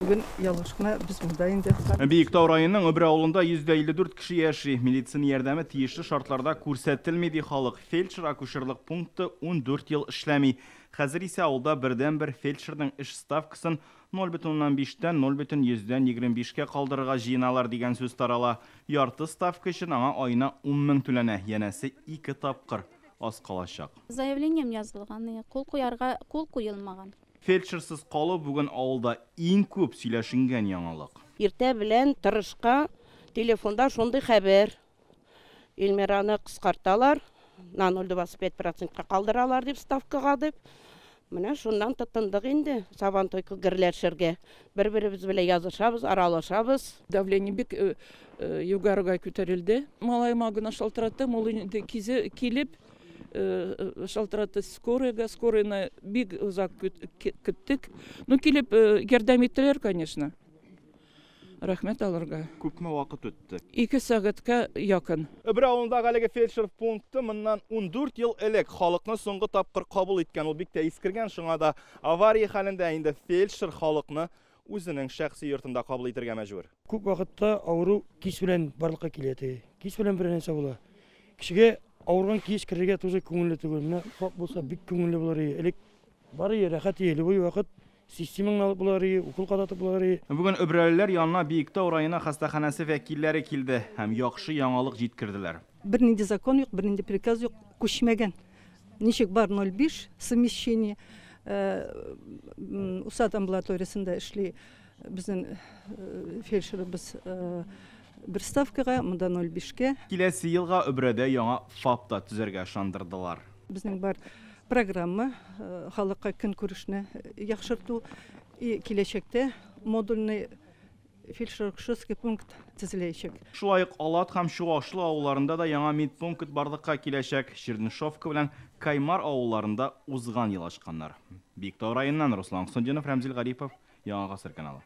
Бүген ялгыш кына без монда инде. Биектау районының Өбрә авылында 154 кеше яши. Медицина ярдәме тиешле шартларда күрсәтелми, ди халык. Фельдшер-акушерлык пункты 14 ел эшләми. Хәзер исә авылда бердәнбер фельдшерның эш ставкасын 0,5-тән 0,25-кә калдырырга җыеналар дигән сүз тарала. Ярты ставка өчен аңа аена 10 мең түләнә, янәсе ике тапкыр аз калачак. Заявлением язылган, кул куярга кул куелмаган. Фельдшерсыз калу бүген авылда иң күп сөйләшенгән яңалык. Иртә белән тырышка телефонда шундый хәбәр. Эльмираны кыскарталар, на 0,25%-ка калдыралар дип ставкага дип. Менә шуннан тотындык инде Сабантуй гөрләшергә. Бер-беребез белән язышабыз, аралашабыз. Давление бик югарыга күтәрелде. Малаема гына шалтыраттым, ул инде кизе килеп шалтыратты скорыйга, скорыйны бик озак көттек. Ну, килеп ярдәм иттеләр, конечно. Рәхмәт аларга. Күпме вакыт үтте? 2 сәгатькә якын. Өбрә авылындагы әлеге фельдшер пункты моннан 14 ел элек халыкны соңгы тапкыр кабул иткән. Ул бик тә искергән, шуңа да авария хәлендә инде фельдшер халыкны үзенең шәхси йортында кабул итәргә мәҗбүр. Күп вакытта авыру кич белән барлыкка килә. Кич белән бер нәрсә була. Кешегә авырган кич керергә тоже күңелле түгел. Менә фак булса бик күңелле булыр иде. Элек бар иде, рәхәт иде, любой вакыт системаңны алып булыр иде, укол кадатып булыр иде. Бүген өбрәлеләр янына Биектау районы хастаханәсе вәкилләре килде һәм яхшы яңалык җиткерделәр. Бернинди закон юк, бернинди приказ юк, күчмәгән. Ничек бар 0,5 совмещение, Усад амбулаториясендә эшли безнең фельдшерыбыз бер ставкага, монда 0,5-кә. Киләсе елга Өбрәдә яңа ФАП та төзәргә ышандырдылар. Безнең бар программа халыкка көнкүрешне яхшырту и киләчәктә модульный фельдшер-акушерский пункт төзеләчәк. Шулай ук Алат һәм Чуашлы авылларында да яңа медпункт барлыкка киләчәк. Чернышовка белән Каймар авылларында узган ел ачканнар. Биектау районыннан Руслан Хөснулдинов, Рәмзил Гарипов, Яңа Гасыр каналы.